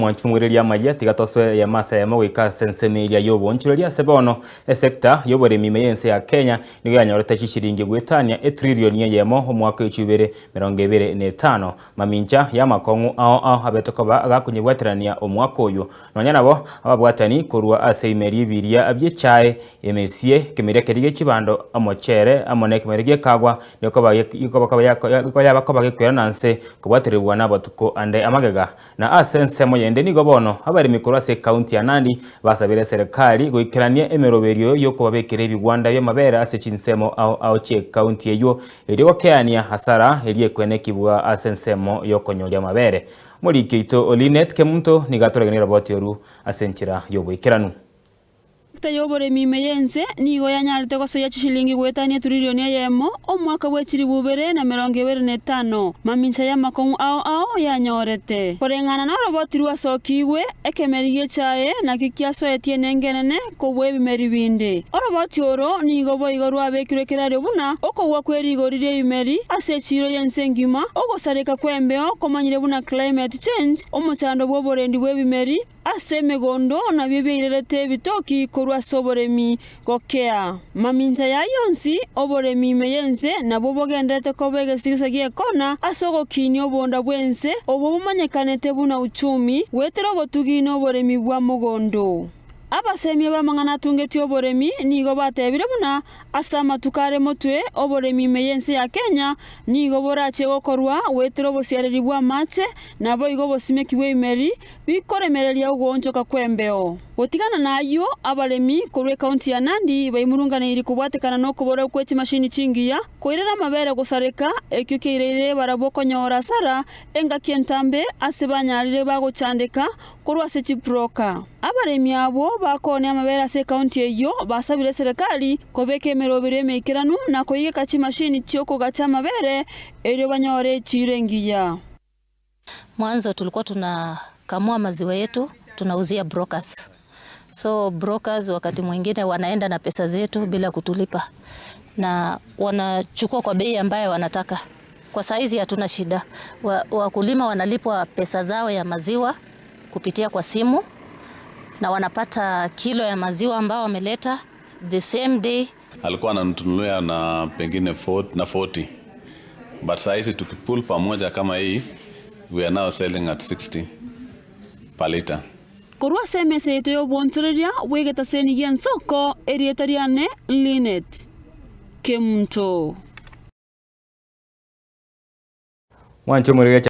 Mwanche moirerie amayia, tiga tosoe eyemo ase eyemo goika ase ensemo eria y'oboonchoreria. Ase bono, esecta y'oboremi ime y'ense ya Kenya nigo yanyorete chishiringi goetania etrilioni eyemo omwaka o echubere 25. Mamincha y'amakong'u ao ao abete koba agakonyebwaterania omwaka oywo. Nonya nabo, ababwatani korwa ase ebimeria biria bi'echae, emesie, ekemeria keria gie chibando, omochere, amo nekemeria gi'ekagwa nigo yaba koba gekoirana nse kobwatererigwa nabatuko ande amagega. Na ase ensemo yende nigo bono abaremi korwa ase ekaunti ya Nandi basabire eserekari goikerania emeroberio y'okobabekera ebigwanda bi'amabere ase chinsemo ao ao chi'ekaunti eyio erio gokeania hasara eria ekwenekibwa ase ensemo y'okonyoria amabere. Omoriki oito Linet Kemunto nigo atoregenie roboti oru ase enchera y'oboikeranu. Sector y'oboremi ime y'ense nigo yanyarete gosoyia chishilingi goetania etrilioni eyemo omwaka bwe chilifu ibere na 25, mamincha y'amakong'u ao ao yanyorete. Koreng'ana noroboti rwasokigwe, ekemeri gi'echae nakio kiasoetie enengo enene kobua ebimeri binde. Oroboti oro nigo boigo rwabekirwe ekerario buna okogwa kwe rigori ri'ebimeri ase echiiro y'ense engima, ogosareka kw'embeo komanyire buna climate change, omochando bw'oborendi bw'ebimeri, Ase emegondo nabio biairerete ebitoki korwa ase oboremi gokea. Mamincha y'ayio onsi, oboremi ime y'ense nabwo bogendererete koba egesigisa gi'ekona ase ogokinia obonda bw'ense, obwo bomanyekanete buna uchumi, goetera obotugi na oboremi bwa mogondo. Abasemia b'amang'ana atungetie oboremi nigo batebire buna ase amatuko are motwe oboremi ime y'ense ya Kenya nigo borachie gokorwa goetera obosiareri bw'amache naboigo obosimeki bw'ebimeri bikoremereria ogoonchoka kw'embeo. Gotigana nayio, abaremi korwa ekaunti ya Nandi baimurunganeirie kobwatekana nokobora gwe chimashini chingiya koirera amabere gosareka, ekio kiaireire barabwo konyora asara engaki entambe ase banyarire bagochandeka korwa ase chibroka. Abaremi abwo bakoonia amabere ase ekaunti eyio basabire eserekari kobeka emeroberio emeikeranu na koigeka chimashini chiokogacha amabere erio banyore echiiro engiya. Mwanzo tulikuwa tunakamua maziwa yetu tunauzia brokers. So brokers wakati mwingine wanaenda na pesa zetu bila kutulipa na wanachukua kwa bei ambayo wanataka. Kwa saizi hatuna shida, wakulima wanalipwa pesa zao ya maziwa kupitia kwa simu na wanapata kilo ya maziwa ambao wameleta the same day. Alikuwa anatununulia na pengine na 40 but saa hizi tukipull pamoja kama hii we are now selling at 60 per liter. Korwa ase emesa yaito y'obonchoreria bw'egetaseni gi'ensoko, erieta riane Linet Kemunto. Mwanche omorero.